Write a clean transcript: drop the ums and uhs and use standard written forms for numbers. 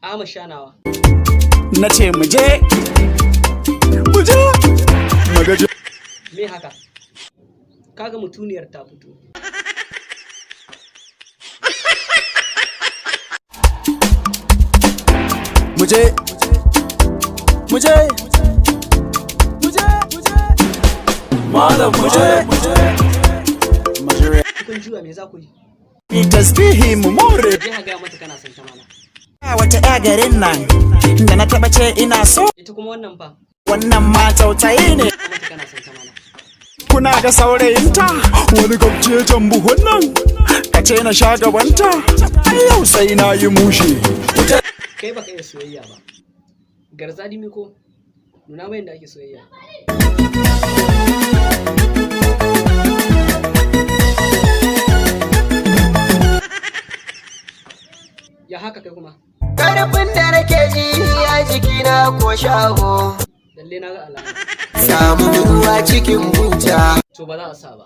Ahmad Shanawa. Na ce mu je, mu je magaji. Me haka? Kaga mutuniyar ta fito. Mu je, mu je, mu je, malam, mu je, mu je. Kun juya, me za ku yi? Yi tasbihi mu more. Je ka gaya mata kana son ta mana. Wata ya garin nan da na taba ce ina so. Ita kuma wannan fa? Wannan ma tsautsayi ne. Gaya mata kana son ta mana. Kuna ga saurayinta wani gabjejen buhun nan, ka ce na sha gabanta, ai yau sai na yi mushe. Kai baka iya soyayya ba. Garzadi miko, nuna mai yadda ake soyayya. Ya haka kai kuma? Karfin da nake ji a jikina ko shago. Lalle na ga alama. Samu ruwa cikin buta. To ba za a sa ba.